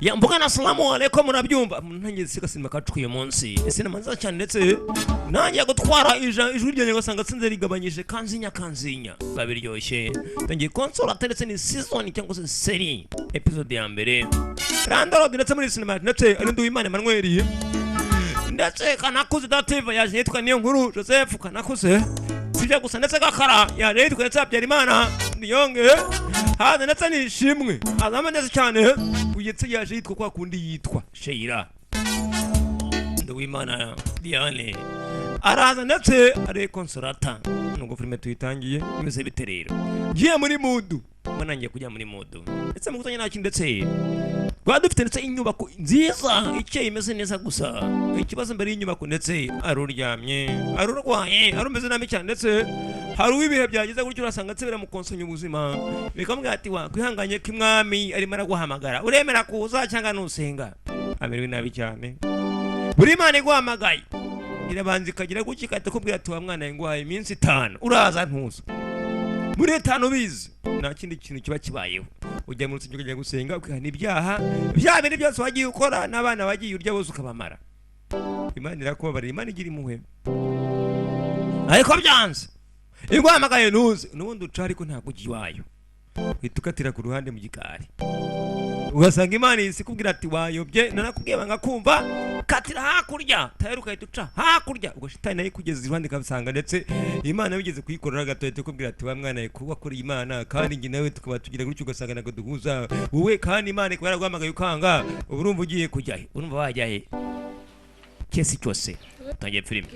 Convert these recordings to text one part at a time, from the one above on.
Ya mvuga na salamu alaikum, murabyumva. Ntangiye siga sinema kacu uyu munsi, sinema nziza cyane, ndetse nangiye gutwara ijwi ryanjye ugasanga sinze rigabanyije. Kanzinya kanzinya babiryoshye. Tangiye Consolata, ndetse ni season cyangwa se série, episode ya mbere, Landlord. Ndetse muri sinema ndetse ari Nduwimana Emmanuel, ndetse Kanakuze Dative yaje yitwa Niyo Nkuru Joseph Kanakuze. Sibyo gusa, ndetse Gakara yaje yitwa ndetse Habyarimana Niyonge haza, ndetse nishimwe azama neza cyane. Uyetse yaje yitwa kwa kundi yitwa Sheila. Nduwimana Diane araza ndetse ari Consolata. Nubwo filime tuyitangiye bimeze bite rero, ngiye muri mood, mbona ngiye kujya muri mood. Ndetse mu gutangira nta kintu, ndetse twari dufite ndetse inyubako nziza ikeye imeze neza. Gusa ikibazo, mbere y'inyubako ndetse ari uryamye, ari urwaye, ari umeze nabi cyane, ndetse hari uw'ibihe byageze gutyo urasanga ndetse biramukonsomye ubuzima, bikamubwira ati: "Wakwihanganye ko imwami arimo araguhamagara, uremera kuza cyangwa nusenga?" Amerewe nabi cyane. Buri Imana iguhamagaye irabanza ikagira gutya, igahita ikubwira ati: "Wa mwana we, nguhaye iminsi 5, uraza ntuza?" Muri 5 ubizi nta kindi kintu kiba kibayeho, ujya mu rusengero ukajya gusenga, ukihana ibyaha bya bintu byose wagiye ukora n'abana wagiye urya bose ukabamara. Imana irakubabarira, Imana igira impuhwe. Ariko byanze iguhamagaye ntuze, n'ubundi uca ariko ntabwo ujya iwayo, uhita ukatira ku ruhande mu gikari, ugasanga Imana ihise ikubwira ati: "Wayobye, narakubwiye banga kumva, katira hakurya." Tayari ugahita uca hakurya, ubwo shitani nayo ikugeza iruhande ikabisanga. Ndetse Imana bigeze kuyikorera gato, ihita ikubwira ati: "Wa mwana we, kuba wakoreye Imana kandi njye nawe tukaba tugira gutyo, ugasanga ntabwo duhuza wowe, kandi Imana ikaba yaraguhamagaye ukanga, ubu urumva ugiye kujya he? Urumva wajya he?" Kesi cyose utangiye filime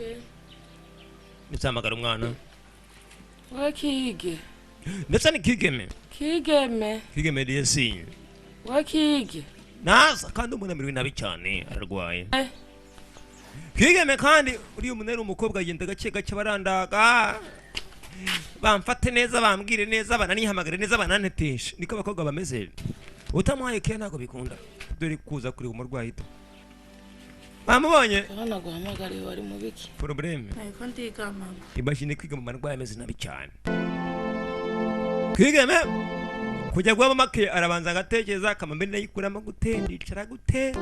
ndetse hamagara umwana. We Kige. Ndetse ni Kigeme. Kigeme. Kigeme desi. We Kige. Naza kandi umuntu amerewe nabi cyane, ararwaye. Eh. Kigeme kandi uriya umuntu ari umukobwa, agenda gake gake, barandaga bamfate neza, bambwire neza, bananihamagare neza, bananteteshe. Niko abakobwa bameze, utamuhaye keya ntabwo bikunda. Dore kuza kureba umurwayi do bamubonye. Urabona guhamagara, wari mu biki? Problème. Ariko ndiga, mama. Imagine kwiga mu marwayi ameze nabi cyane. Kigeme kujya guha make arabanza agatekereza akamambere: "Nayikuramo gute? Ndicara gute?"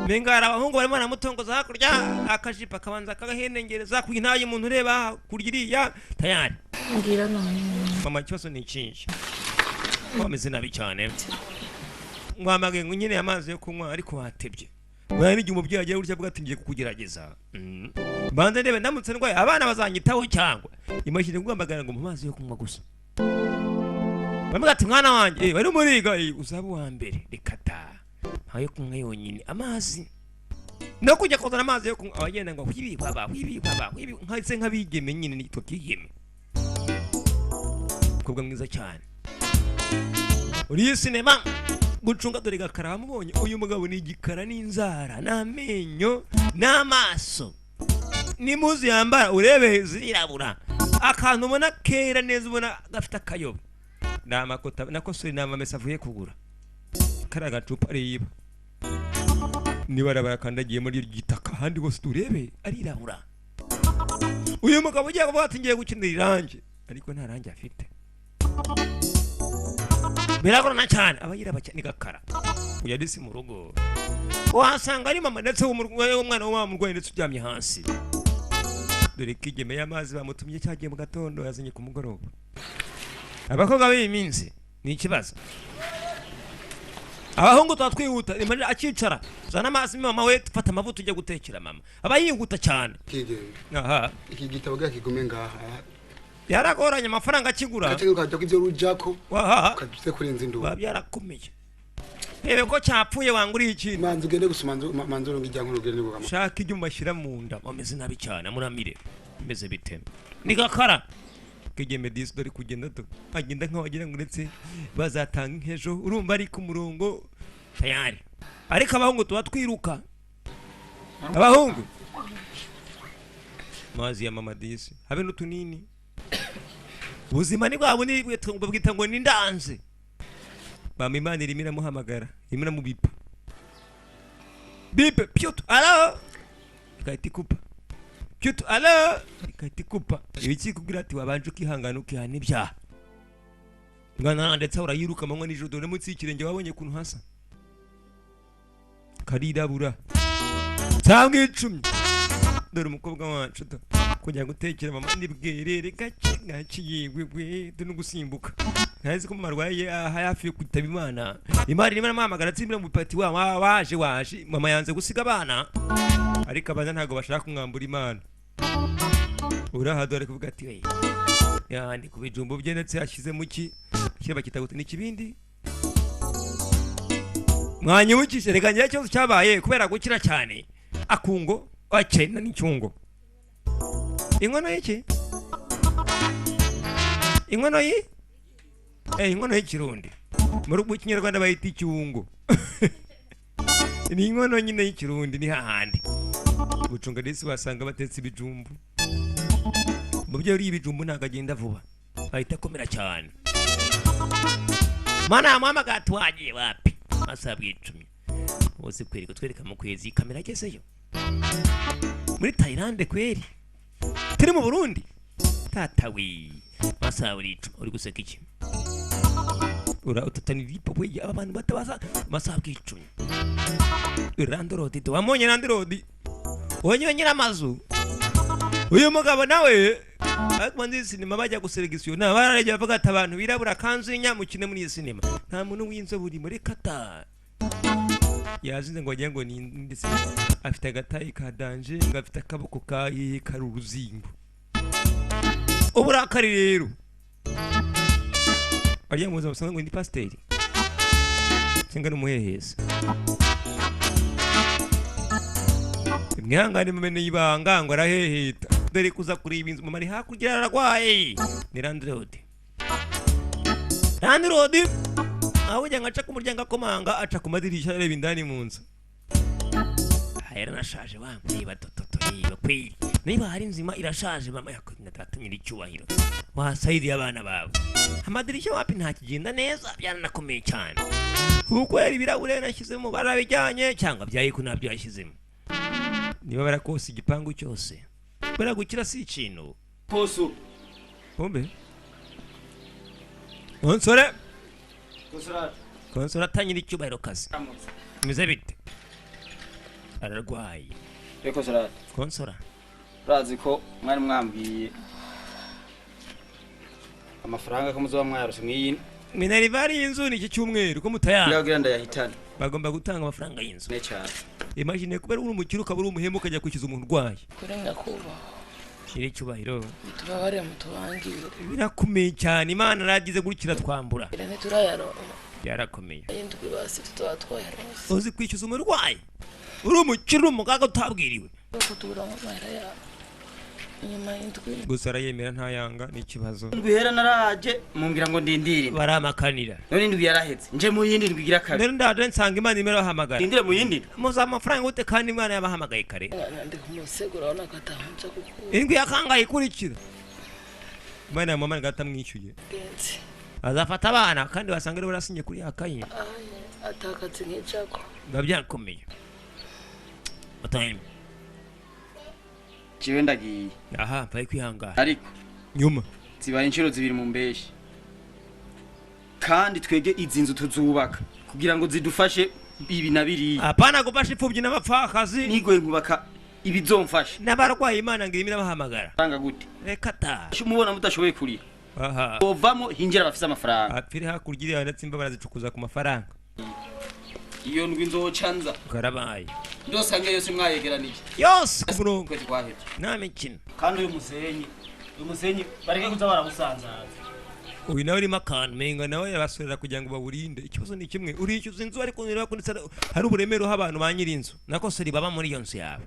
Menga hari abahungu barimo baramutongoza hakurya, akajipo akabanza akagahenengereza kugira ntayo umuntu ureba kurya iriya tayari. Mbwira none. Mama, ikibazo ni ikihe ko bameze nabi cyane? Mwamagaye ngo nkeneye amazi yo kunywa, ariko watebye. Buriya n'igihe umubyeyi agiye gutya avuga ati: "Ngiye kukugerageza, mbanze ndebe ndamutse ndwaye abana bazanyitaho cyangwa." Imashini kuguhamagara ngo mu mazi yo kunywa gusa. Bamwe ati: "Mwana wanjye, bari muriga, uzaba uwa mbere." Reka ta, ntayo kunywa yonyine, amazi no kujya kuzana amazi yo kunywa, abagenda ngo hwibi hwaba hwibi hwaba hwibi, nkahise nk'abigeme nyine. Nitwa Kigeme, umukobwa mwiza cyane uriye sinema gucunga. Dore Gakara wamubonye, uyu mugabo ni igikara n'inzara n'amenyo n'amaso n'impuzu yambara urebe zirirabura, akantu ubona kera neza, ubona gafite akayobe ni amakota nako suri, ni amamesa avuye kugura. Kariya gacupa areba niba arakandagiye muri iryo gitaka, ahandi hose turebe arirabura. Uyu mugabo ugiye kuvuga ati: "Ngiye gukenera irangi," ariko nta rangi afite, biragorana cyane, aba yiraba cyane. Gakara uyu ari si mu rugo, wahasanga ari mama ndetse w'umwana wa murwayi ndetse uryamye hasi. Dore Kigeme y'amazi bamutumye cyagiye mu gatondo, yazanye ku mugoroba. Abakobwa b'iyi minsi ni ikibazo. Abahungu tuba twihuta. Imagine akicara: "Zana amazi mama we, fata amavuta ujya gutekera mama." Aba yihuta cyane. Kigeme. Aha. Iki gitabo kigume ngaha. Yaragoranye amafaranga akigura. Gace ukajya ko ibyo rujako. Wahaha. Ukaje kurenza induru. Biba byarakomeye, rebe ko cyapfuye, wanguriye ikintu. Manzi ugende gusa, manzi manzi urunga ijya nkuru ugende gukama. Shaka ibyo mashyira mu nda, bameze nabi cyane, muramire bimeze bite? Ni Gakara Kigeme disi. Dore kugenda do agenda nk'aho wagira ngo ndetse bazatanga inkejo, urumva ari ku murongo tayari. Ariko abahungu tuba twiruka. Abahungu amazi ya mama disi habe n'utunini, ubuzima ni bwa bundi babwita ngo ni ndanze. Mama Imana irimo iramuhamagara, irimo iramubipa bipe pyutu alo, igahita ikupa, pyutu alo, igahita ikupa. Ibiki kubwira ati: "Wabanje ukihangana ukihana ibyaha mwana." Ndetse urayiruka amanywa nijoro, dore munsi y'ikirenge wabonye ukuntu hasa. Karirabura cyangwa 10. Dore umukobwa wacu da kujya gutekera mama ni bwerere gake gake. Yewe we, dore no gusimbuka. Ntazi ko mama arwaye aha hafi yo kwitaba Imana. Imana irimo aramuhamagara atsimbira mu pati wa waje waje. Mama yanze gusiga abana, ariko abana ntabwo bashaka kumwambura Imana. Uraha dore kuvuga ati we ya ndi ku bijumbo bye, ndetse yashyize mu ki kira bakita gute, ni ikibindi. Mwanyibukije reka ngira ikibazo cyabaye kubera gukira cyane. Akungo akena n'icyungo, inkono y'iki, inkono yi inkono y'ikirundi, mu rugo Kinyarwanda bayita icyungo. Ni inkono nyine y'ikirundi, ni hahandi gucunga ndetse wasanga batetse ibijumbu. Umubyeyi uriye ibijumbu ntabwo agenda vuba, ahita akomera cyane. Mana yamuhamagara, twagiye wapi? Amasaha bw'icumi bose kwereka twereka mu kwezi kamera agezeyo muri Tayilande. Kweri turi mu Burundi tata we. Amasaha buri 10. Uri guseka iki? Ura utataniripa we. Aba bantu batabaza amasaha bw'icumi. Landlord wamubonye? Landlord wonye nyiramazu. Uyu mugabo nawe, ariko muri sinema bajya guseregisiyona bararebye bavuga ati abantu birabura kanzu y'inyamukine muri iyi sinema nta muntu w'inzobe urimo. Reka ta, yazinze ngo wagira ngo ni ndetse afite agatayi ka danger, ngo afite akaboko ka kari uruzingo. Uburakari rero ariya mu buzima busanzwe ngo ni pasiteri cyangwa ni umuhehesi. Mwihangane mumeneye ibanga ngo araheheta. Dore kuza kureba inzu, mama ari hakurya ararwaye. Ni landlord, landlord aho kugira ngo aca ku muryango akomanga, aca ku madirishya areba indani mu nzu. Aha yaranashaje wa, reba tototo, reba kweli niba hari nzima irashaje. Mama yakunda data nyiri icyubahiro wasaidiye abana bawe. Amadirishya wapi, ntakigenda neza, byaranakomeye cyane kuko yari ibirahure yanashyizemo barabijyanye cyangwa byayiko ntabyo yashyizemo. Niba barakose igipangu cyose, baragukira si ikintu. Posu. Kumbe konsore. Konsora. Konsore atanyira icyubahiro kazi. Bimeze bite? Ararwaye. Reko Konsora. Konsora. Urazi ko mwari mwambwiye amafaranga ko muzoba mwayarose mw'iyi Minerval y'inzu ni iki cyumweru ko mutayanga. Ndagira ndayahitana. Bagomba gutanga amafaranga y'inzu. Ne cyane. Imagine kubera uri umukire ukaba uri umuhemu ukajya kwishyuza umuntu urwaye. Kuri nyakubahwa. Nyiri icyubahiro. Mutubabare, mutubangire. Birakomeye cyane, Imana yaragize gutya twambura. Ntiturayaronka. Byarakomeye. Indwi basi tutaba twayaronse. Uzi kwishyuza umurwayi uri umukire, uri umugaga utabwiriwe? Kuko tuburango amahera yabo inyuma y'indwi. Gusa arayemera ntayanga n'ikibazo. Indwi ihera naraje mumbwira ngo ndindire. Baramakanira. None indwi yarahetse nje mu yindi ndwi igira kabiri. Rero ndaje nsanga Imana irimo irabahamagara. Ndindire mu yindi ndwi. Muza amafaranga gute kandi Imana yabahamagaye kare? Ndi kumusegura urabona ko atahunja kuko. Indwi yakangaye ikurikira Imana yamuhamagaye atamwishyuye. Genzi. Azafata abana kandi basanga aribo barasinye kuri ya kayi. Aye atakazi nk'icako. Biba byakomeye. Batayime. Jewe ndagiye. Aha mbaye kwihangana. Ariko nyuma zibaye inshuro zibiri mu mbeshi. Kandi twege izi nzu tuzubaka kugira ngo zidufashe ibi na biriya. Apana gufasha imfubyi n'abapfakazi. Nigoye nkubaka ibizomfasha. N'abarwayi Imana ngo irimo irabahamagara. Tanga gute? Reka ta. Mubona mudashoboye kurira. Aha. Bovamo hinjira abafise amafaranga. Apfire hakurya iriya ndetse imba barazicukuza ku mafaranga. Iyo ndwi nzoca nza. Karabaye. Ndosanga yose mwayegeranije. Yose ku murongo. Kwezi kwaheze. Nta mikino. Kandi uyu musenyi bareke kuza barawusanzaza. Uyu nawe urimo akantu menga nawe yabasorera kugira ngo bawurinde. Ikibazo ni kimwe, urishyuza inzu ariko niba kunditse hari uburemere uha abantu ba nyiri inzu nako sori baba muri iyo nzu yawe.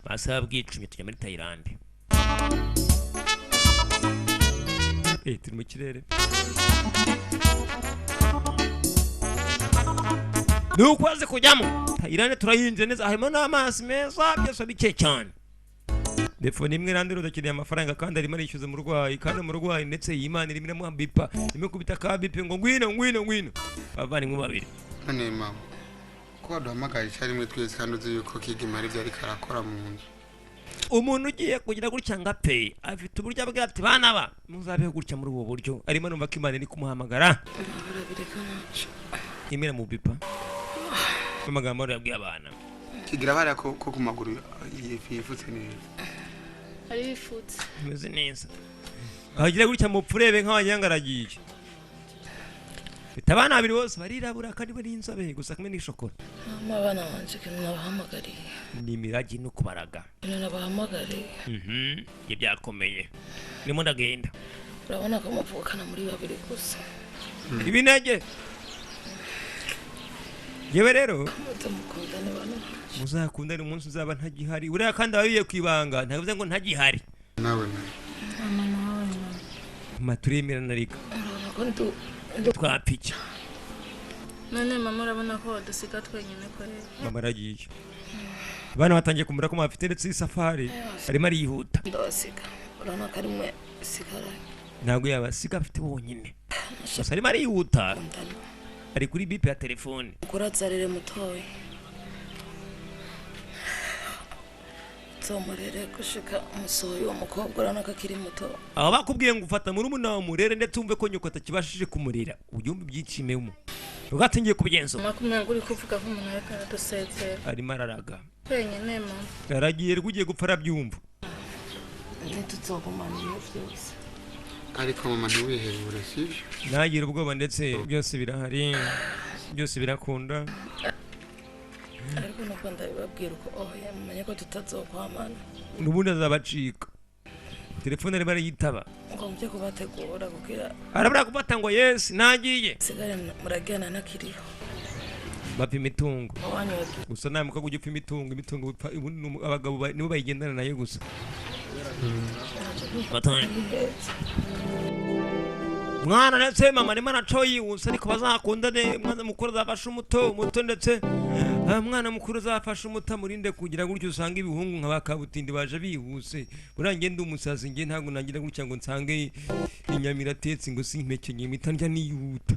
Masaha bw'icumi tujya muri Tayilande. Turi mu kirere. Ni ukwezi kujyamo Tayilande, turayinjira neza, harimo n'amazi meza, byose bike cyane. Defo nimwe randi rudakeneye amafaranga kandi arimo arishyuza umurwayi, kandi umurwayi ndetse iyi Imana irimo iramuha bipa, imukubita ka bipe ngo ngwino ngwino ngwino. Abavandimwe babiri. None mama, ko waduhamagaye icyarimwe twese kandi uzi yuko Kigeme hari ibyo ariko arakora mu nzu? Umuntu ugiye kugira gutya ngo apfe afite uburyo abwira ati bana ba muzabeho gutya muri ubu buryo. Arimo numva ko Imana iri kumuhamagara. Barabireka ntacyo. Imera mu bipa. Amagambo yabwiye abana. Kigira bariya ko ku maguru yifutse neza. Arifutse. Imeze neza, agira gutya mupfurebe nk'abanyangaragiye. Mfite abana babiri, bose barirabura kandi bari inzobe, gusa kumwe n'ishokora. Mama, abana banje, ikintu nabahamagariye. Ni imiragi no kubaraga. Ikintu nabahamagariye. Ibyo byakomeye, ndimo ndagenda. Urabona ko muvukana muri babiri gusa. Ibinege yewe rero. Muze mukundane, bana banje. Muzakundane umunsi uzaba ntagihari. Uriya kandi aba yiye ku ibanga, ntavuze ngo ntagihari. Nawe nawe. Mama, nawe mama. Mama, turemerana reka. Urabona ko ndu Twapiki. None mama, urabona ko wadusiga twenyine kweli? Mama aragiye, abana batangiye kumera ko bafite ndetse isafari arimo arihuta. Ndabasiga, urabona ko ari mwe sigaranye. Ntabwo yabasiga afite bonyine, gusa arimo arihuta. Kundana. Ari kuri bip ya telefone. Mukuru azarere mutoya, nzomurere gushika umusohoye uwo mukobwa, urabona ko akiri muto. Aba bakubwiye ngo ufata murumuna wawe murere, ndetse wumve ko nyoko atakibashije kumurera, ubyumve ibyicimemo ugatingiye kubigenza. Mama, kumenya ngo uri kuvuga nk'umuntu ariko aradusezera. Arimo araraga. Twenyine mama. Aragiye rwo ugiye gupfa arabyumva. Ntituzogumana ibihe byose. Ariko mama, ntiwihebure, sibyo? Ntagire ubwoba, ndetse byose birahari, byose birakunda. Ariko nuko ndabibabwira uko, oya, mumenye ko tutazokwamana. N'ubundi azabacika, telefone arimo arayitaba. Ngo mujye kubategura kugira Arabura gufata ngo yes, nagiye. Sigare muragenda ntakiriho. Bapfa imitungo. Wanyu wagiye. Gusa nta mukobwa ujya upfa imitungo, imitungo ubundi abagabo nibo bayigendana nayo gusa. Batanye. Mwana ndetse mama arimo aracaho yihuse, ariko bazakundane. Umwana mukuru azafasha umuto, umuto ndetse mwana mukuru azafasha umuto, amurinde kugira gutyo usanga ibihungu nka ba kabutindi baje bihuse. Buriya njye ndi umusazi, njye ntabwo nagira gutya ngo nsange inyama iratetse ngo simpekenye, impita ndya nihuta.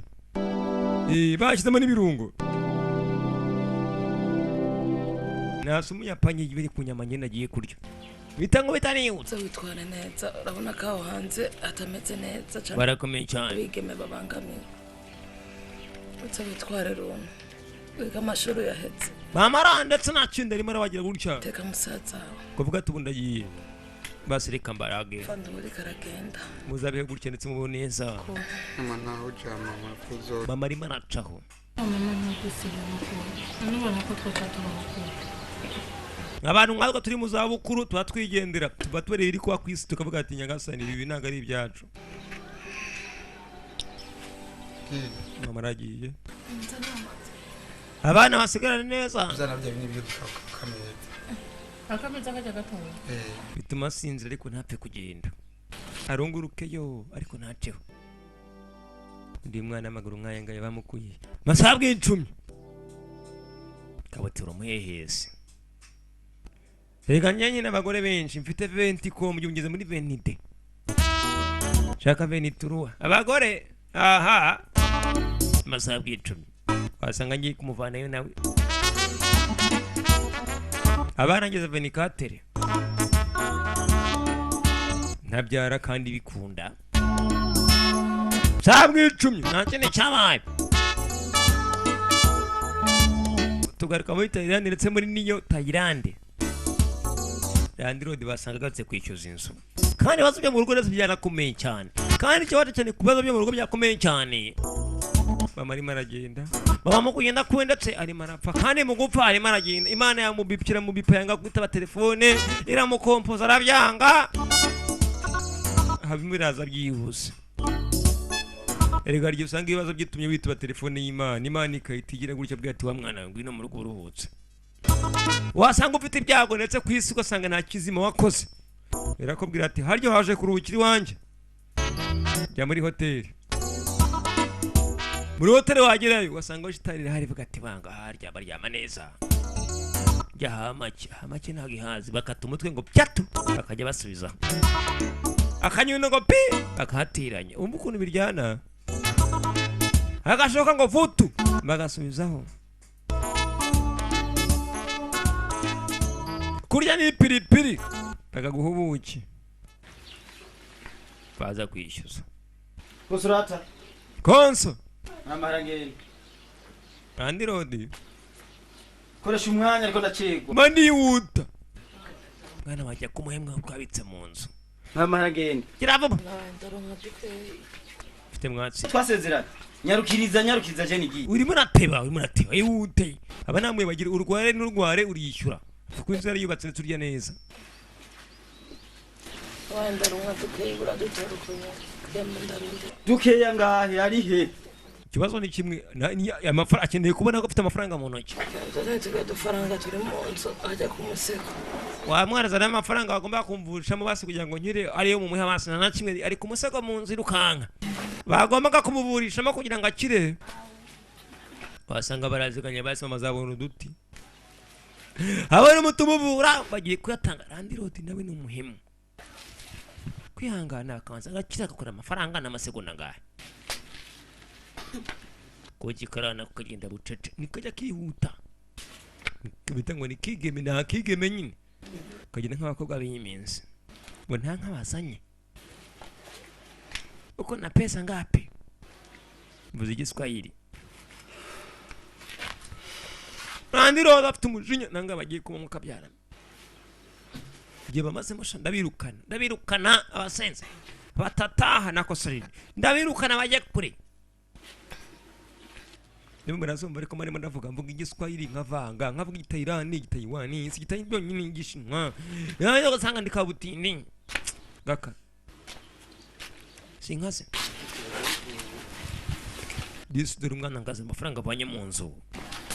Bashyizemo n'ibirungo nasa umuyapanye biri ku nyama, njye nagiye kurya bita ngo bitanihutse. Uze witware neza, urabona ko aho hanze hatameze neza cyane. Barakomeye cyane. Abigeme babangamiwe. Uze witware runtu, wiga amashuri yahetse. Mama ara ndetse nta kindi, arimo arabagira gutya. Teka musaza wawe. Kuvuga ati ubu ndagiye, basi reka mbarage. Fandi uri karagenda. Muzabeho gutya ndetse mubeho neza. Mama, ntaho uja mama, kuzo. Mama arimo aracaho. Mama, ntudusiga mukuru. None ubona ko twoca tuba mukuru? Abantu nkatwe turi mu zabukuru tuba twigendera, tuba tureba iri kuba ku isi, tukavuga ati nyagasani, ibi ntabwo ari ibyacu. Mama aragiye, abana basigarane neza. Uzana bya bindi byo kameza. Akameza kajya gatoya. Eh. Bituma asinzira ariko ntapfe kugenda, arungurukeyo ariko ntaceho. Undi mwana w'amaguru nk'aya ngaya bamukuye masaha bw'icumi kabutura umuhehesi. Reka njye nyine abagore benshi mfite 20 kombye, ngeze muri 22, shaka 23 abagore. Aha masaha bw'icumi wasanga ngiye kumuvanayo nawe, abana ngeze 24, ntabyara kandi bikunda. Saha bw'icumi nta kindi cyabaye. Tugaruka muri Tayilande, ndetse muri niyo Tayilande landlord basanga agarutse kwishyuza inzu, kandi ibibazo byo mu rugo ndetse byarakomeye cyane, kandi ikibazo cyane ku bibazo byo mu rugo byakomeye cyane. Mama arimo aragenda, mama mu kugenda kwe ndetse arimo arapfa, kandi mu gupfa arimo aragenda. Imana yamubipira mu bipa, yanga kwitaba telefone, iramukompoza arabyanga, habimo biraza byihuse. Erega hari igihe usanga ibibazo byitumye witaba telefone y'Imana, Imana ikahita igira gutya bwira ati wa mwana we, ngwino mu rugo uruhutse. Wasanga ufite ibyago ndetse ku isi ugasanga nta kizima wakoze, irakubwira ati haryo haje kuruhukira iwanjye, jya muri hoteli. Muri hoteli wagerayo ugasanga shitani irahari, ivuga ati banga harya baryama neza, jya hamake hamake ntabwo ihazi. Bakata umutwe ngo pyatu, bakajya basubiza akanyundo ngo pi, bakahatiranya. Umva ukuntu biryana, agashoka ngo vutu, bagasubizaho. Kurya ni ipiripiri, bakaguha ubuki, baza kwishyuza. Konsolata. Konso. Namara ngeni. Landlord Koresha umwanya, ariko ndacegwa. Manihuta mwana wajya kumuhemwa twabitse mu nzu. Mama, aragenda. Gira vuba. Ndaronka dukeyi. Mfite mwatsi. Twasezeranye, nyarukiriza, nyarukiriza, je nigiye. Urimo urateba, urimo urateba, ihute. Aba namwe bagira urware n'urware uriyishyura kuko inzu yari yubatse ndetse urya neza. Wabaye ndaronka dukeyi, uradutora ukuntu yamwe ndarundi. Dukeya ngahe? Ari he? Ikibazo ni kimwe, amafaranga akeneye kubona ko afite amafaranga mu ntoki. Tuzaye tugaye udufaranga turi mu nzu ajya ku musego. Wamwarazana amafaranga bagomba kumvurishamo basi kugira ngo nkire, ariyo mumuhe basi. Nta na kimwe, ari ku musego mu nzu irukanka, bagombaga kumuvurishamo kugira ngo akire. Wasanga baraziganye basi, mama azabona uduti, abona umuti umuvura, bagiye kuyatanga. Landlord nawe ni umuhemu, kwihangana akabanza agakira, agakora amafaranga n'amasegonda angahe kugikarana kukagenda bucece, nikajya kihuta, bita ngo ni kigeme, nta kigeme nyine, kagenda nk'abakobwa b'iyi minsi ngo nta nk'abazanye. Uko na pesa ngapi? Mvuze Igiswahili. Landlord afite umujinya nanga bagiye kuba mukabyara igihe bamazemo sha. Ndabirukana, ndabirukana abasenze batataha nakosorera, ndabirukana bajya kure. Nimwe murazumva, ariko marimo ndavuga, mvuga Igiswahili nkavanga, nkavuga Igitayirani, Igitayiwani, si Igitayi byonyine, Igishinwa nayo ugasanga ndi kabutindi gaka sinkaze disi. Dore umwana ngaze amafaranga avanye mu nzu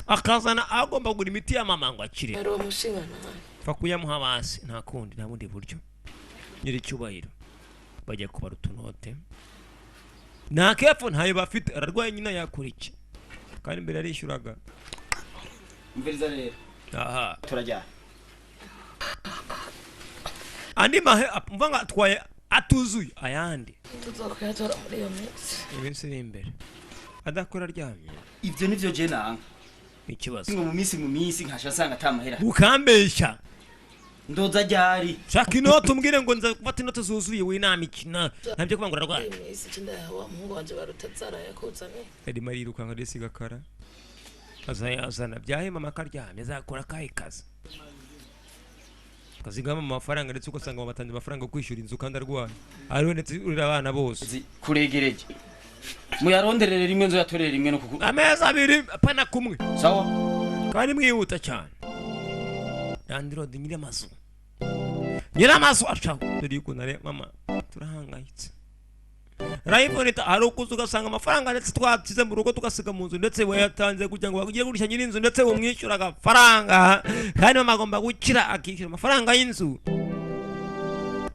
akazana, agomba kugura imiti ya mama ngo akire. Yari uwo mushinga nawe. Pfa kuyamuha basi, nta kundi, nta bundi buryo. Nyiricyubahiro bajya kubara utunote, nta kepfo, ntayo bafite. Ararwaye nyina, yakora iki kandi mbere yarishyuraga? Umviriza rero. Aha. Turajyana. Andi mahe mva ngo atwaye atuzuye ayandi. Tuzakuyatora muri iyo minsi. Iminsi iri imbere adakora aryamye. Ivyo nivyo je nanga. Ikibazo. Ngo mu minsi nkasha asanga atamahera. Ukambeshya. Ndoza ryari? Shaka inoti umbwire ngo nza gufata inoti zuzuye, winama ikina ntabyo kuba ngo ararwaye. Muri iyi minsi ikindi wa muhungu wanje barutazara yakuzaniye. Arimo arirukanka ndetse gakara azayazana byahe mama akaryamye? Azakora akahe kazi kazigama amafaranga, ndetse ugasanga batanze amafaranga yo kwishyura inzu kandi arwaye, ariwe ndetse urera abana bose? Kuregereje muyaronderere rimwe, nzoyatorere rimwe no kuku Amezi 2, apana kumwe. Sawa. Kandi mwihuta cyane. Landlord, nyir'amazu, nyir'amazu acaho. Dore ukuntu ari mama, turahangayitse. Rayivunita hari ukuza ugasanga amafaranga ndetse twasize mu rugo, tugasiga mu nzu, ndetse wayatanze kugira ngo bagire gutya nyir'inzu, ndetse umwishyura agafaranga, kandi mama agomba gukira akishyura amafaranga y'inzu,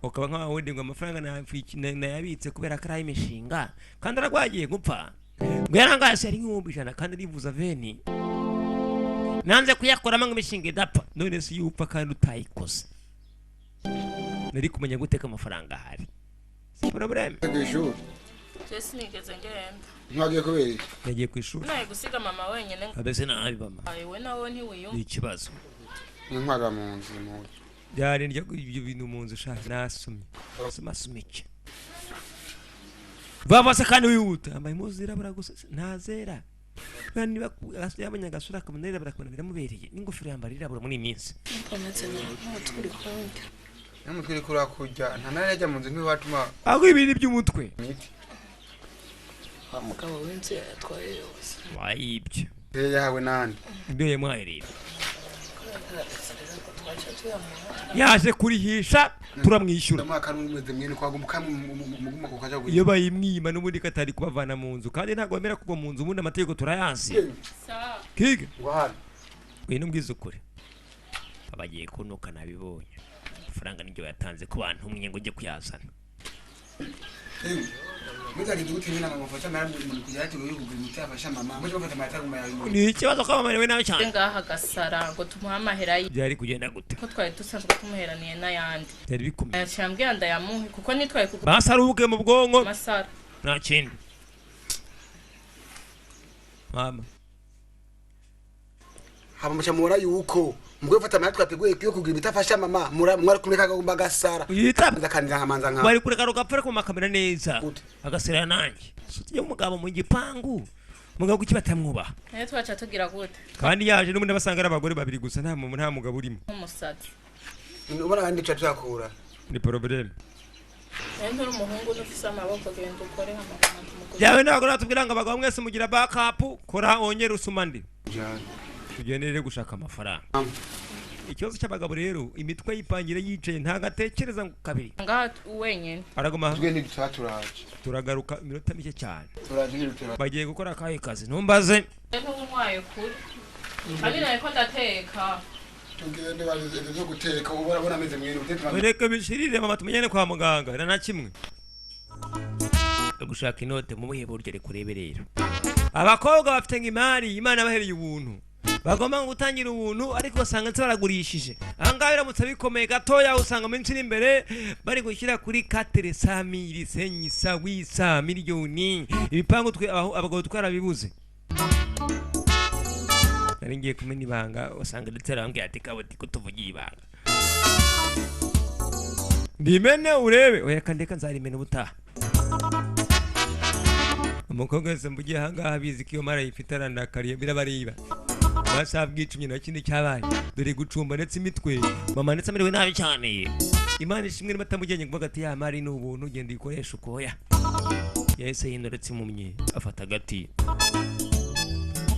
ukaba nkaho wundi ngo amafaranga nayabitse kubera ko ari ay'imishinga kandi ararwagiye gupfa, ngo yarangase ari nk'1000,000 kandi arivuza veni, nanze kuyakoramo ngo imishinga idapfa. None se iyo upfa kandi utayikoze, nari kumenya gute ko amafaranga ahari? Si problème. Ku ishuri? Je sinigeze ngenda. Ntiwagiye kubera iki? Yagiye ku ishuri. Naye gusiga mama wenyine. Ameze nabi mama. Wewe nawe ntiwiyumva. Ni ikibazo. N'intwara mu nzu mu nzu. Byari ndya ibyo bintu mu nzu sha, nasomye soma iki baba se kandi wihuta, yambaye impuzu zirabura gusa ntazera. Niba yabonye agasura akabona yirabura, akabona biramubereye, n'ingofero yambara irabura muri iyi minsi. Ndameze nabi, umutwe uri kundya. N'umutwe uriko urakurya, nta nari yajya mu nzu ntiwatuma. Ahubwo ibintu by'umutwe. Imiti. Wa mugabo w'inzu yayatwaye yose. Wayibye. Iyo yahawe nande? Ibyo yamuhaye rero. Rero ko twaca tuyamuha. Yaje kurihisha, turamwishyura. Ndamuha kamwe mumeze mwene kwaguma kamwe muguma kukaja. Iyo bayimwima n'ubundi katari kubavana mu nzu, kandi ntabwo bemera kuva mu nzu, ubundi amategeko turayazi. Kiga. Ngo hano. Ngwino umbwize ukuri, abagiye kunuka nabibonye, amafaranga nibyo yatanze ku bantu umwe ngo ujye kuyazana. Muzageze gute nyine mama afasha mara mu kujya yateguye kugura imiti afasha mama muje bafata amata guma yawe? Ni ikibazo ko bamerewe nabi cyane. Ngaha gasara ngo tumuhe amahera ye. Byari kugenda gute? Ko twari dusanzwe tumuheraniye n'ayandi. Byari bikomeye. Yaciye ambwira ndayamuhe kuko nitwaye kugura. Basaruke mu bwonko. Amasara. Nta kindi mama. Haba muca mubona yuko mugwe gufata amahera twateguye yo kugura imiti afasha mama, mwari kumwe kagomba gasara. Yita. Ndakanira nkamanza nka Bari kureka rugapfa, ariko makamera neza. Gute? Agasera nanjye tujye umugabo mu gipangu. Mugabo kuki batamwubaha? Nayo twaca tugira gute? Kandi yaje n'ubundi basanga ari abagore babiri gusa, nta muntu, nta mugabo urimo. Nk'umusazi. Ubona kandi ica tuyakura. Ni problème. Nayo nturi umuhungu n'ufise amaboko, genda ukore amagana tumugure. Byawe ntabwo natubwira ngo abagabo mwese mugira backup, kora wongere usuma ndi. Tugende rero gushaka amafaranga. Ikibazo cy'abagabo rero, imitwe yipangira yicaye, ntabwo atekereza ngo kabiri. Ngaha wenyine. Araguma. Twe ntidutaba turaje. Turagaruka iminota mike cyane. Turaje ntidutaba. Bagiye gukora akahe kazi? Ntumbaze. Ntuntwaye kure kandi nariko ndateka. Tugende baje ibyo guteka ubona bona ameze mwene utetse. Reka bishirire mama, tumenyane kwa muganga na kimwe. Gushaka inote mu buhe buryo? Reka urebe rero, abakobwa bafite ngo imari Imana bahereye ubuntu, bagomba gutangira ubuntu, ariko ugasanga ndetse baragurishije. Ahangaha biramutse bikomeye gatoya, usanga mu minsi iri imbere bari gushyira kuri quatre cent mille, cinq cent, 800 miliyoni. Ibipangu twe abagabo twarabibuze. Nari ngiye kumena ibanga, usanga ndetse arambwira ati kabuti ko tuvugiye ibanga, ndimene urebe. Oya, ndeka nzarimena ubutaha. Umukobwa wese mvugiye ahangaha abizi ko iyo mara yifite arandakariye, birabareba. Amasaha bwicumye nta kindi cyabaye, dore gucumba ndetse imitwe mama ndetse amerewe nabi cyane. Imana ishimwe niba atamujyanye kuvuga ati ya mari ni ubuntu, ugenda uyikoresha ukoya. Yahise yinduretse impumyi, afata agati,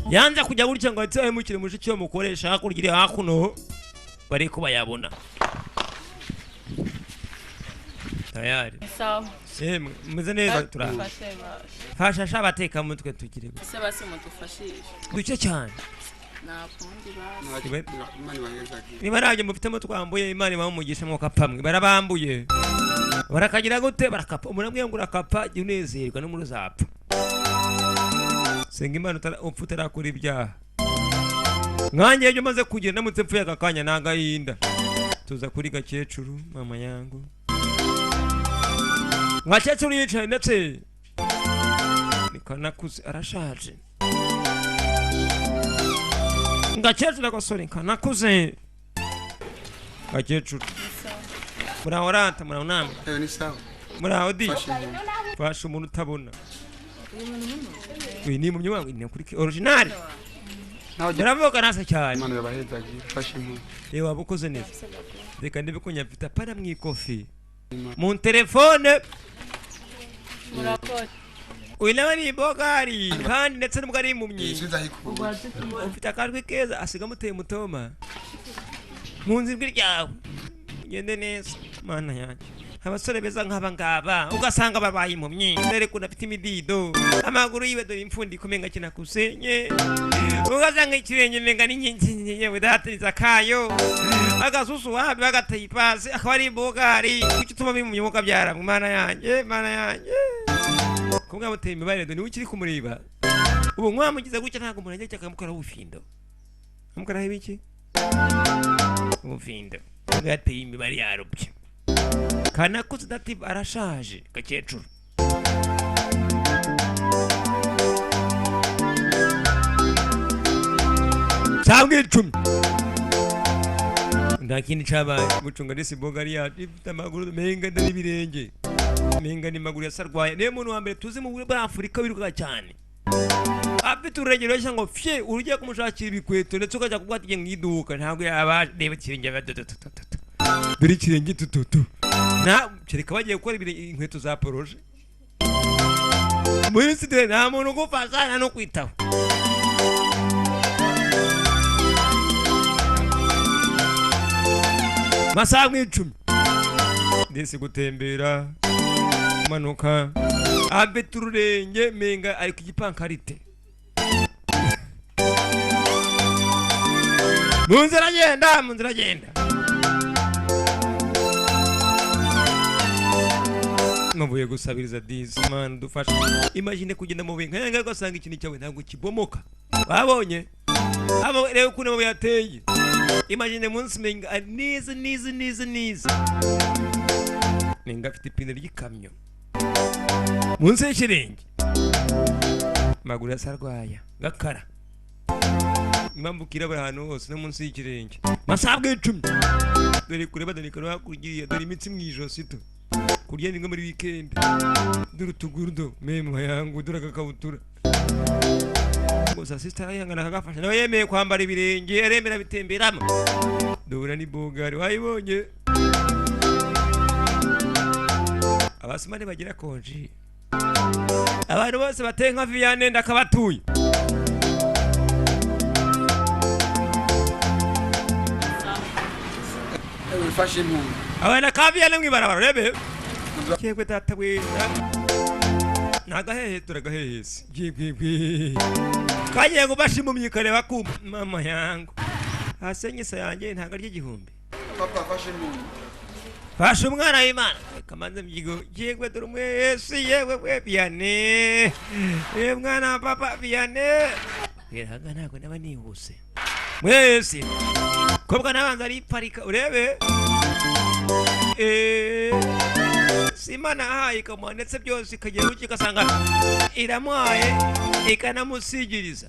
yanze kujya gutya ngo ahite ahemukire mushiki we mukoresha hakurya iri hakuno bari ko bayabona tayari. Sawa. Yemwe, mumeze neza? Turaha. Dufashe bashe. Fasha sha abatekamutwe tugire gutya. Ese basi mudufashishe. Duke cyane. Nakundi basi. Imana ibahezagire. Niba ntabyo mufitemo twambuye, Imana ibahe umugisha mwuka pamwe. Barabambuye, barakagira gute, barakapa. Umuntu amubwiye ngo urakapa, jya unezerwa no muri uzapfa. Senga Imana upfa utarakora ibyaha. Nkanjye iyo umaze kugira ndamutse mpfuye aka kanya ni agahinda. Tuza kuri gakecuru mama yangu. Gakecuru yicaye ndetse nikanakuze, arashaje gakecuru, agasore kanakuze. Gakecuru, muraho rata? Muraho namwe? Ewe, ni sawa. Muraho di. Fasha umuntu. Fasha umuntu utabona. Uyu ni impumyi wangu, ni kuri original. Nawe muravuga nasa cyane. Imana yabahezagire, fasha umuntu. Yewe, waba ukoze neza. Reka ndebe ko nyafite apana mu ikofi, mu telefone. Murakoze. Uyu nawe ni ibogari kandi ndetse nubwo ari impumyi Isubiza aho ikuye. Ufite akajwi keza, asiga amuteye mutoma mu nzu. Ijwi ryawe ugende neza. Mana yanjye, abasore beza nk'aba ngaba ugasanga babaye impumyi. Dore ukuntu afite imidido amaguru yiwe, dore impfundiko umenga kinakusenye, ugasanga ikirenge umenga n'inkingi. Yewe datiriza akayo agasusu wapi, bagateye ipasi, akaba ari ibogari. Kuki utuma bimumye mukabyara? Mana yanjye, mana yanjye, kumwe amuteye imibare, dore niwe ukiri kumureba ubu mwamugize gutya. Ntabwo umuntu ajya akamukora ubufindo, amukoraho ibiki, ubufindo. Ubwo yateye imibare yarobye kanakuze dati, arashaje gakecuru. Cyangwa 10 nta kindi cyabaye. Gucunga ndetse imboga ari yacu ifite amaguru menga n'ibirenge menga n'amaguru yasarwaye. Niyo muntu wa mbere tuzi mu muri Afurika wiruka cyane, afite ururengero rushya ngo fye. Urugiye kumushakira ibikweto ndetse ukajya kuvuga ati mu iduka ntabwo yaba. Reba ikirenge, dore ikirenge tututu na kereka bagiye gukora inkweto za poroje muri studio. Nta muntu ugufasha, nta no kwitaho. Masaha 10 ndetse gutembera manuka, afite ururenge menga ari ku gipankarite. Mu nzira agenda, mu nzira agenda, muvuye gusabiriza disi. Mana dufashe. Imagine kugenda mu bintu nkaya ugasanga ikintu cyawe ntabwo kibomoka. Babonye abo, reba ukuntu amabuye ateye. Imagine munsi menga ari neza neza neza neza, menga afite ipine ry'ikamyo munsi y'ikirenge, amaguru yasarwaya gakara, impamvu kirabura ahantu hose no munsi y'ikirenge. Masabwe 10, dore kureba, dore kano hakurya, dore imitsi mu ijosi to kurya ni muri weekend, dore utuguru do mema yangu, dore agakabutura. Gusa sister arihangana akagafasha, nawe yemeye kwambara ibirenge, aremera bitemberamo. Duhura ni bugari wayibonye. Abasomali bagira konji, abantu bose bateye nka Vianney ndakabatuye. Wifashe impundu. Abana ka Vianney mwibarabara urebe yegwe data we, nagahehe turagahehese yegwe kagiye gufasha impumyi ikareba ku mama yangu hasenyisa yanjye ntabwo arya igihumbi. Papa, fashe impundu. Fasha umwana w'Imana kamanze myigo yegwe dore umwesi yewe we Vianney, ye mwana wa papa Vianney biraga ntabwo naba nihuse mwese kobwa nabanza ariparika urebe Simana ahaye ikamuha ndetse byose ikagera gutya igasanga iramuhaye ikanamusigiriza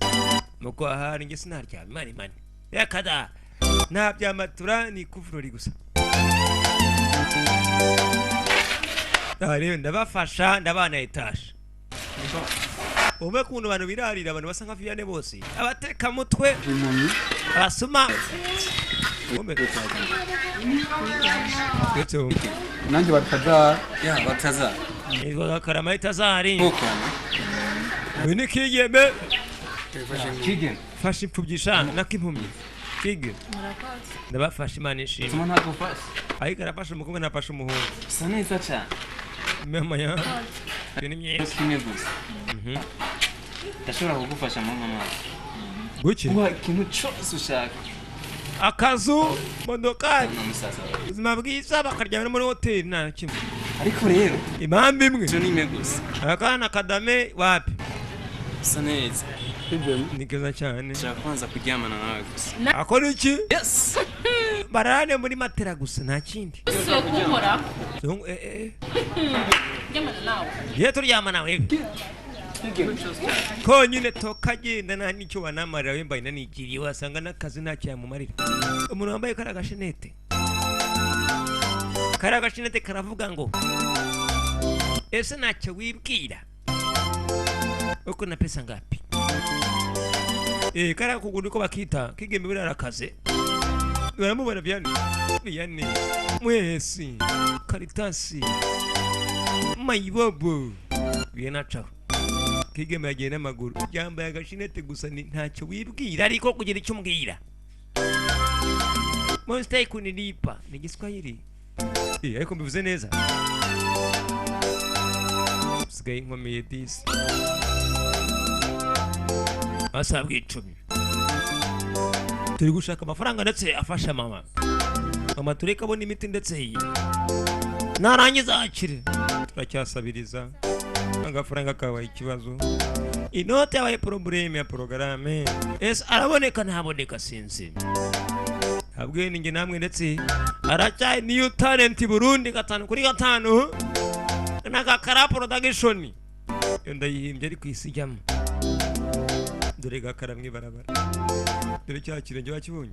muko ahari njye sinaryama. Imana imana yakada nta byamatura ni kuvurori gusa. Aha rero ndabafasha ndabana etaje umwe kuntu abantu birarira, abantu basa nka Vianney bose abatekamutwe Impumyi. abasuma. Umwe. Ndetse umwe. Nanjye bataza. Ya bataza. Yitwa Karama Tazari. Okay. Uyu ni Kigeme. Wifashe impundu. Kigeme. Fasha imfubyi sha nak'impumyi. Kige. Murakoze. Ndabafasha Imana ishimwe. Tuma ntabwo ufashe. Ariko arafasha umukobwa ntafasha umuhungu. Usa neza cyane. Mama ya. Iyo ni myiza. Kimwe gusa. Ndashobora kugufasha mama mama. Guki? Guha ikintu cyose ushaka. Akazu, modokari, Na musaza wawe. ubuzima bwiza bakaryama no muri hoteli nta na kimwe. Ariko rero Impamvu imwe. icyo ni imwe gusa. Akana Kadame wapi? Usa neza. Ni keza cyane. Nshaka kubanza kuryamana nawe gusa. Akora iki? Yes. Bararane muri matera gusa nta kindi. Si kunkora. Zungu. Ryamana nawe. Ye turyama nawe. Konyine tokagenda nta n'icyo wanamarira wembaye nanigiriye wasanga n'akazi ntacyo yamumarira. Umuntu wambaye kariya gashenete. Kariya gashenete karavuga ngo ese ntacyo wibwira? Uko na pesa ngapi? Kariya kuguru ko bakita Kigeme buriya arakaze. Baramubona Vianney. Vianney. Mwesi. Karitasi. Mayibobo. Vianney acaho. Kigeme yagiye n'amaguru yambaye agashinete gusa ni ntacyo wibwira ariko kugira icyo umbwira. Monster kunilipa ni Igiswahili. Ariko mbivuze neza. Sigaye inkomeye disi. Asabwa 10. Turi gushaka amafaranga ndetse afasha mama. Mama tureka abona imiti ndetse iyi. Narangiza akire. Turacyasabiriza. Agafaranga kabaye ikibazo. Inote yabaye probleme ya porogaramu. Ese araboneka ntaboneka sinzi. Habwe ninjye namwe ndetse aracyari New Talent Burundi 5/5 n'agakara production. Iyo ndayihimbye ariko isi ijyamo. Dore gakara mwibarabara. Dore cya kirenge wakibonye.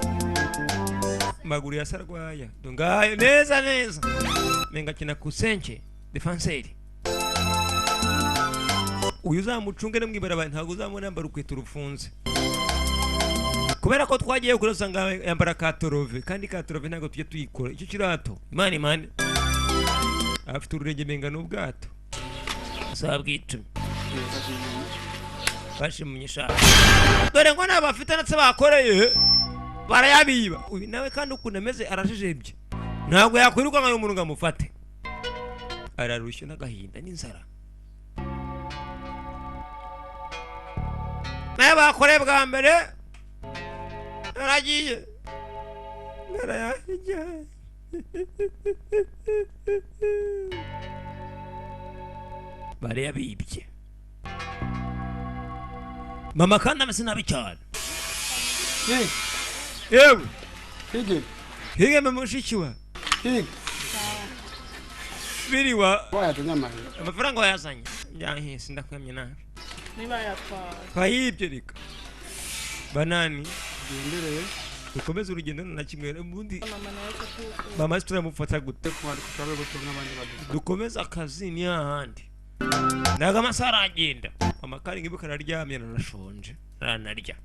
Maguru ya sarwaya. Dungayo neza neza. Menga kina kusenke defenseur. Uyu uzamucunge no mwibarabara ntabwo uzamubona yambara urukweto rufunze. Kubera ko twagiye kure usanga yambara katorove kandi katorove ntabwo tujya tuyikora. Icyo kirato Imana imana. Afite ururenge menga n'ubwato. Asabwa 10. Bashimunyisha. Dore ngo nabafite natse bakoreye barayabiba. Uyu nawe kandi ukuntu ameze arajejebye. Ntabwo yakwiruka nka umuntu ngo amufate. Ararushye n'agahinda n'inzara. Naye bakoreye bwa mbere aragiye. Narayajya. Barayabibye. Mama kandi ameze nabi cyane. Yewe. Kigeme. Kigeme mushiki wa. Kigeme. Biriwa. Wayazanye amahera. Amafaranga wayazanye. Njyahise ndakwemye nabi. Niba yatwaye. Twayibye reka. Banani. Tugendereye. Dukomeze urugendo na kimwe ubundi. Mama nawe kuko. Mama turamufata gute? Dukomeze akazi ni hahandi. Naga amasaha aragenda. Mama kandi ngibuka araryamye aranashonje. Aranarya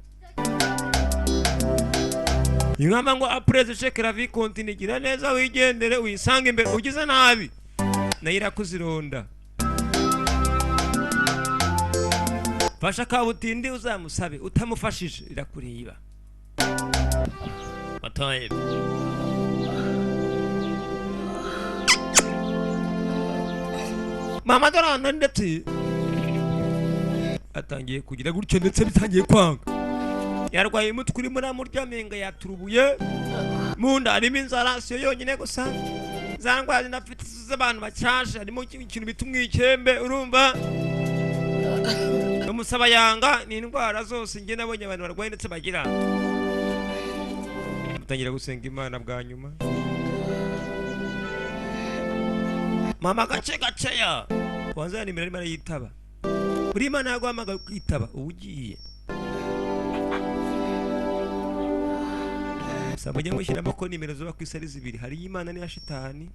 inkamba ngo après échec, la vie continue. Gira neza wigendere uyisange imbere, ugize nabi nayo irakuzironda. Fasha kabutindi uzamusabe, utamufashije irakureba. Bataye mama dorana, ndetse atangiye kugira gutyo, ndetse bitangiye kwanga. Yarwaye umutwe urimo uramurya, amenga yaturubuye mu nda, harimo inzara. Siyo yonyine gusa, za ndwara zinafite z'abantu bashaje, harimo ikintu bita umwikembe, urumva umusabayanga, ni indwara zose njye nabonye abantu barwaye ndetse bagira. Mutangira gusenga Imana bwa nyuma. Mama gace gaceya kwanza ya nimero arimo arayitaba. Buri Imana yaguhamagaye ukitaba uba ugiye. Gusa mujye mushyiramo ko nimero zuba ku isi ari zibiri, hari iy'Imana n'iya shitani.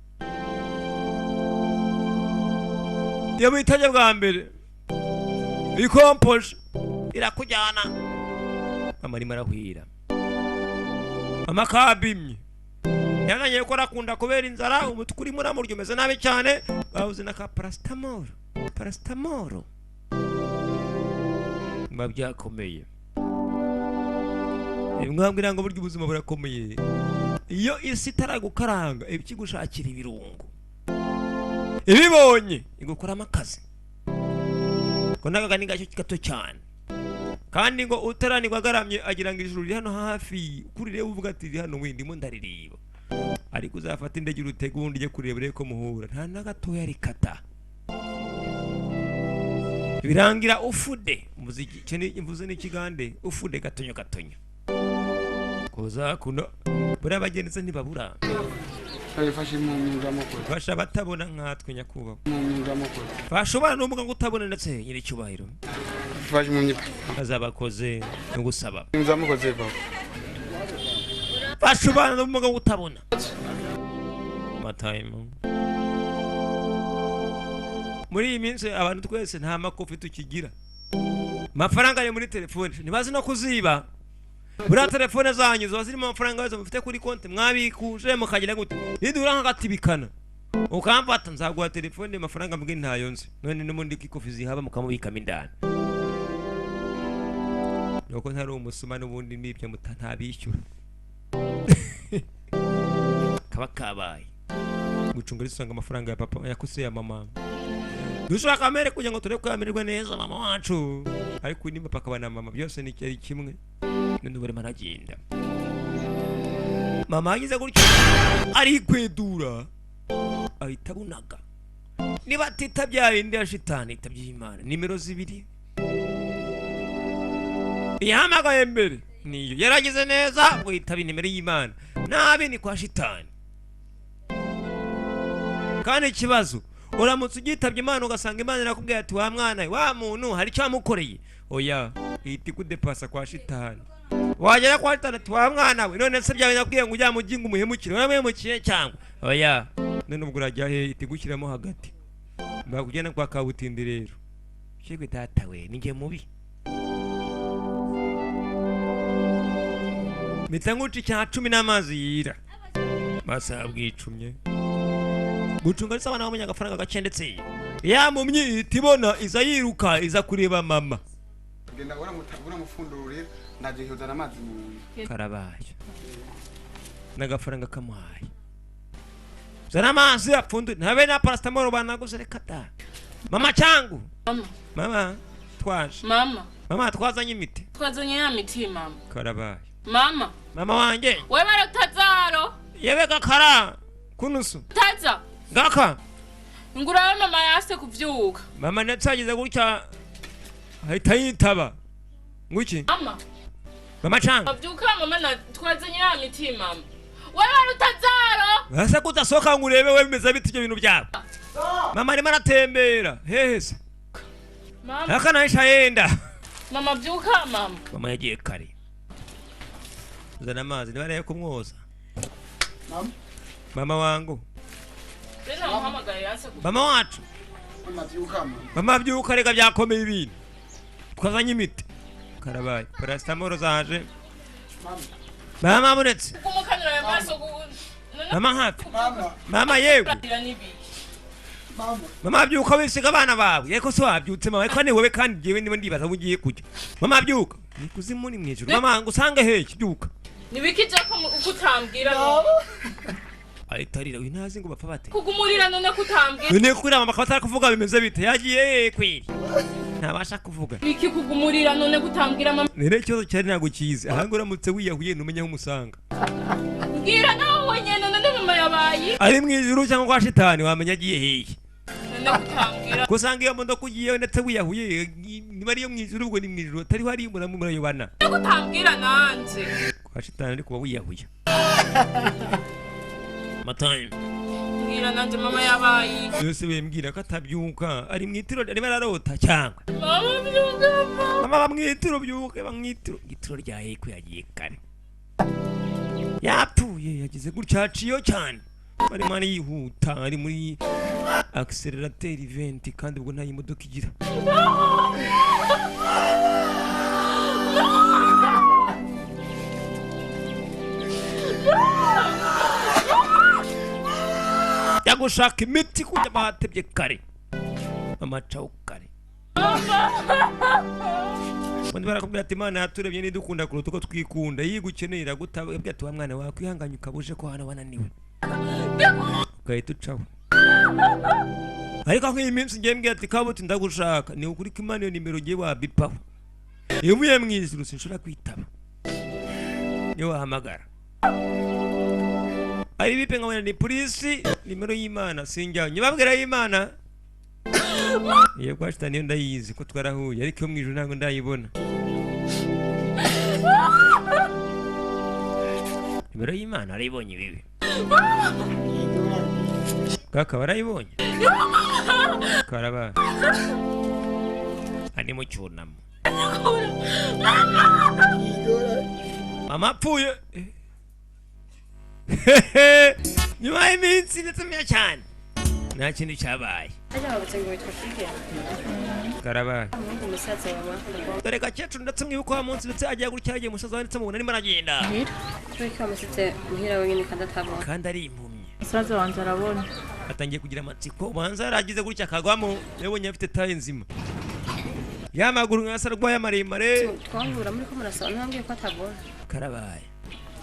Iyo witabye bwa mbere ikompoje irakujyana. Mama arimo arahwira, mama kabimye yananiye ko arakunda kubera inzara, umutwe urimo uramurya, umeze nabi cyane. Babuze na ka paracetamol, paracetamol biba byakomeye. Mwambwira ngo burya ubuzima burakomeye. Iyo isi itaragukaranga iba ikigushakira ibirungo, ibibonye igukoramo akazi ko n'akagani gacyo gato cyane. Kandi ngo utaranirwa agaramye agira ngo ijuru riri hano hafi, kurireba uvuga ati riri hano, wenda ndimo ndarireba, ariko uzafata indege urutege ubundi ujye kureba urebe ko muhura, nta na gatoya rikata. Birangira ufude muziki icyo mvuze n'ikigande ufude gatonyo gatonyo kuza kuno. Buriya abagenzi ntibabura. Babifashe mu myuga. Fasha abatabona nkatwe, nyakubahwa. Mu myuga. Fasha ubana n'ubumuga ngo utabona, ndetse nyiricyubahiro. Fashe mu myuga. Azabakoze no gusaba. Muzamukoze papa. Fasha ubana n'ubumuga ngo utabona matayimu. Muri iyi minsi abantu twese nta makofi tukigira, amafaranga ari muri telefone, ntibazi no kuziba. Buriya telefone zanyu ziba zirimo amafaranga yose mufite kuri konti, mwabikuje mukagira gute? Nidura nk'agatibikana ukamfata, nzaguha telefone, amafaranga mbwe ntayo nzi. None n'ubundi ko ikofi zihaba mukamubikamo indani, nuko ntari umusuma n'ubundi n'ibyo ntabishyura kaba kabaye. Gucunga risanga amafaranga ya papa yakose ya mama, dushaka amere kugira ngo turebe ko yamererwa neza mama wacu, ariko ni papa akaba na mama byose ni ari kimwe. None ubu arimo aragenda, mama yagize gutyo arikwedura, ahita abunaga. Niba atitabye indi ya shitani, itabye Imana. Nimero zibiri ihamagaye mbere niyo yaragize neza ngo yitabe nimero y'Imana, nabi ni kwa shitani. Kandi ikibazo, uramutse ugitabye Imana ugasanga Imana irakubwira ati wa mwana wa muntu hari icyo wamukoreye, oya, ihita ikudepasa kwa shitani. Wagera kwa shitani ati wa mwana we, none se byawe nakubwiye ngo ujya mugingo umuhemukire, waramuhemukiye cyangwa oya? None ubwo urajya he? Ihita igushyiramo hagati, bakugena kwa kabutindi. Rero shegwe data we, ni njye mubi, mpita nkuca icya cumi n'amazi yira masaha bwicumye. Gucunga ndetse abana bamenye agafaranga gake, ndetse yamumyi ihita ibona iza yiruka iza kureba mama. Genda uramufundurira, ndaje yozana amazi mu nzu. Karabaye n'agafaranga kamuhaye, zana amazi apfunduye, ntabe na paracetamol banaguze, reka da. Mama cyangu. Mama. Mama twaje. Mama. Mama twazanye imiti. Twazanye ya miti mama. Karabaye. Mama. Mama wanjye. Wewe utazaro. Yewe gakara kunusu. Taza. Gaka. Ngurawe mama yase kuvyuka. Mama ndetse yagize gutya ahita yitaba nguki. Mama. Mama cyangu. Avyuka mama, na twazanye ya miti mama. Wewe utazaro. Ese ko udasohoka ngo urebe we bimeze bite ibyo bintu byawe? Mama arimo aratembera hehe se? Mama. Aka nahisha yenda. Mama vyuka mama. Mama yagiye kare. Zana amazi niba ariyo kumwoza. Mama. Mama wangu. Rena muhamagaye yase kuvyuka. Mama wacu. Mama byuka mama. Mama byuka, reka byakomeye ibintu. Twazanye imiti. Karabaye, paracetamol zaje. Mama buretse. Kumukanura ayo maso Mama hafi. Mama yewe. Mama byuka wisiga abana bawe. Yeko so wabyutse mama, ariko ni wowe kandi jewe niba ndibaza aho ugiye kujya. Mama byuka. Ni kuzimu ni mwijuru. Mama ngo usange hehe, byuka. Nibiki ko kutambwira none? Ahita arira, uyu ntazi ngo bapfa bate. Kugumurira none kutambwira. None kuri mama akaba atari kuvuga bimeze bite? Yagiye kwiri. Ntabasha kuvuga. Biki kugumurira none kutambwira mama? Nere ikibazo cyari ntabwo kizi. Ahanga uramutse wiyahuye ntumenya aho umusanga. Mbwira nawe wenyene none mama yabaye. Ari mu ijuru cyangwa kwa shitani wamenya agiye hehe. None kutambwira. Gusanga iyo modoka ugiyeyo ndetse wiyahuye niba ariyo mu ijuru ubwo ni mu ijuru atariho ari murayobana. None kutambwira nanje. Kwa shitani ariko uba wiyahuye. Matayo. Mbwira nanje mama yabaye. Yose wembwira ko atabyuka ari mu itiro arimo ararota cyangwa. Mama byuka. Mama bamwitiro byuke bamwitiro. Itiro rya heko yagiye kare. Yapfuye yagize gutya aciyo cyane. Arimo arihuta ari muri accelerateri 20 kandi ubwo nta imodoka igira. Yagushaka imiti kujya batebye kare. Amacaho kare. Ubundi barakubwira ati Imana yaturebye nidukunda kuruta uko twikunda. Iyo igukeneye iragutabwa ati wa mwana wawe kwihanganye ukabuje ko hano wananiwe. Ugahita ucaho. Ariko nk'iyi minsi ngiye mbwira ati kabuti ndagushaka, ni ukuri ko Imana iyo nimero ugiye wabipaho. Iyo uvuye mu ijuru sinshobora kwitaba. Niyo wahamagara. Ari bipe nkabona ni polisi, nimero y'Imana sinjyaho. Nyibabwira y'Imana. Iyo kwa shitani yo ndayizi ko twarahuye, ariko iyo mu ijuru ntabwo ndayibona. Nimero y'Imana arayibonye bibi. Kaka barayibonye. Karaba. Ani mu cyunamo. Mama apfuye. Nyuma y'iminsi ndetse mya cyane. Nta kintu cyabaye. Karaba. Dore gakecuru ndetse mwibuka wa munsi ndetse agiye gutya yagiye musaza we ndetse mubona arimo aragenda. Kandi ari impumyi. Musaza wanjye arabona. Atangiye kugira amatsiko, ubanza yaragize gutya akagwamo, yabonye afite taye nzima. Ya maguru nkasa arwaye maremare. Twahura muri ko murasaba ntambwiye ko atabona. Karabaye.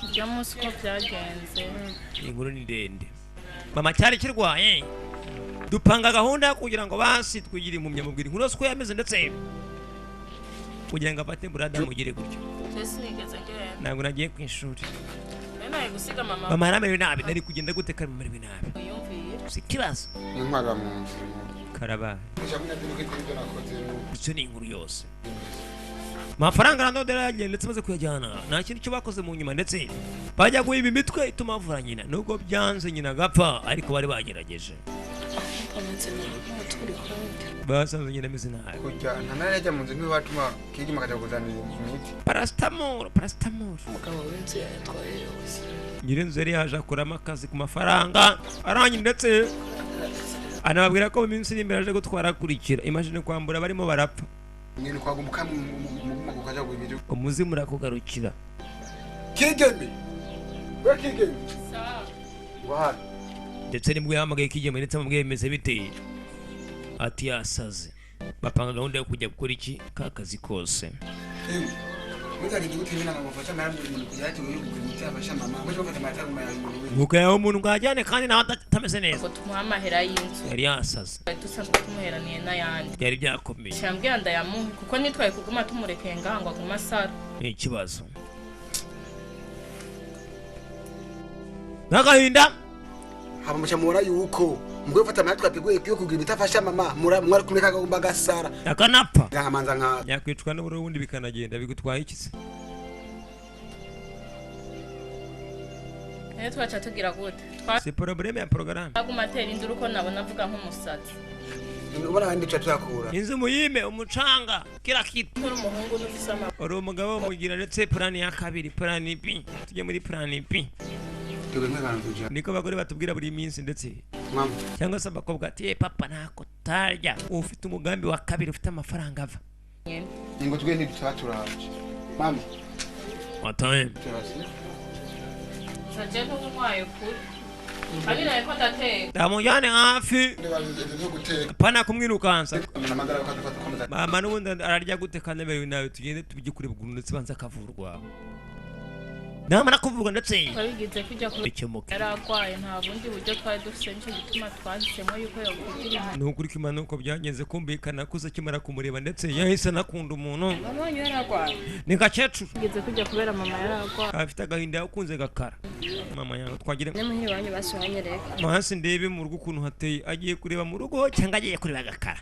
Ibyo munsi uko byagenze. Inkuru ni ndende. Mama cyari kirwaye. Dupanga gahunda kugira ngo basi twigire impumyi mubwira inkuru yose uko yameze ndetse kugira ngo afate burada mugire gutyo. Ntabwo nagiye ku ishuri. Mama yaramerewe nabi, nari kugenda gute kandi merewe nabi. Si ikibazo. Intwara mu nzu. Karabaye. Icyo ni inkuru yose. Amafaranga arandodera yagiye ndetse maze kuyajyana. Nta kintu cyo bakoze mu nyuma ndetse bajya guhiba imitwe ituma bavura nyina. Nubwo byanze nyina agapfa ariko bari bagerageje. Basanze nyina ameze nabi. Kujya nta nari yajya mu nzu niwe watuma Kigeme akajya kuzanira imiti. Paracetamol, paracetamol. Umugabo w'inzu yayatwaye yose. Nyirinzu yari yaje akuramo akazi ku mafaranga arangi ndetse anababwira ko mu minsi iri imbere aje gutwara akurikira. Imagine kwambura barimo barapfa. Ngene kwagumuka mu kukaja guhimira. Umuzimu urakugarukira. Kigeme. We Kigeme. Sawa. Wahari. Ndetse nibwo yahamagaye Kigeme ndetse amubwiye bimeze bite. Ati yasaze. Bapanga gahunda yo kujya gukora iki ka kazi kose. Nuko yawe umuntu ngo ajyane kandi nawe atameze neza. Ngo tumuhe amahera y'inzu. Yari yasaze. Dusanzwe tumuheraniye n'ayandi. Byari byakomeye. Shambwira ndayamuhe kuko nitwaye kuguma tumurekeye ngaha ngo aguma asara. Ni ikibazo. N'agahinda. Haba mushamura yuko mugwe fata amatwi ateguye yo kugira ibitafasha mama mwari kumureka agomba gasara. Akanapfa. Nkamanza nka yakwicwa n'uburo wundi bikanagenda bigutwaye iki se? Rero twaca tugira gute? C'est problème ya programme. Twaguma atera induru ko nabona avuga nk'umusatsi. Ubona abandi cyo tuyakura. Inzu muyime umucanga kila kitu. Uri umuhungu n'ufise amaboko. Uri umugabo mugira ndetse plan ya kabiri, plan B. Tujye muri plan B. Niko abagore batubwira buri minsi ndetse. Mama. Cyangwa se abakobwa ati papa ntako tarya. Ufite umugambi wa kabiri ufite amafaranga ava. Ingo twe ntidutaba, turaje mama. Wataye. Turase. Saje ntunywaye kuri kandi nariko ndateka. Ndamujyane hafi. Zo guteka. Pana kumwirukansa. Amagara bakadufata komeza. Mama n'ubundi ararya gute kandi amerewe nabi? Tugende tujye kureba ukuntu ndetse banza akavurwa, namara kuvurwa ndetse Twabigize kujya ku bikemuke. Yari arwaye, nta bundi buryo twari dufise, nico gituma twahisemo yuko yokugira. Ni ukuri ko Imana uko byagenze kumvikana kuza akimara kumureba ndetse yahise anakunda umuntu. Mama wanyu yaragwaye? Ni gakecuru. Tugeze kujya kubera mama yari arwaye. Afite agahinda, yakunze gakara mama yawe twagire. N'umuhiri wanyu basuhanyereka. Hasi ndebe mu rugo ukuntu hateye. Agiye kureba mu rugo cyangwa agiye kureba gakara?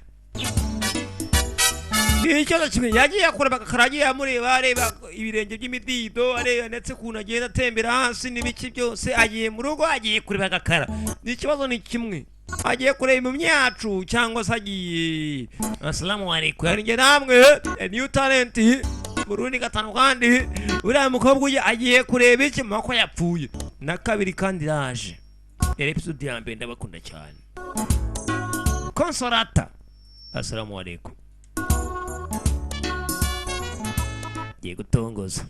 Ni ikibazo kimwe. Yagiye kureba gakara, agiye amureba, areba ibirenge by'imidido, areba ndetse ukuntu agenda atembera hasi n'ibiki byose. Agiye mu rugo, agiye kureba gakara, ni ikibazo ni kimwe. Agiye kureba mu myacu cyangwa se agiye? Asalamu alaikum, yari njye namwe New Talent Burundi gatanu. Kandi uriya mukobwa ujya agiye kureba iki mako yapfuye na kabiri kandi iraje. Yari episode ya mbere. Ndabakunda cyane. Consolata, asalamu alaikum. Ngiye gutongoza.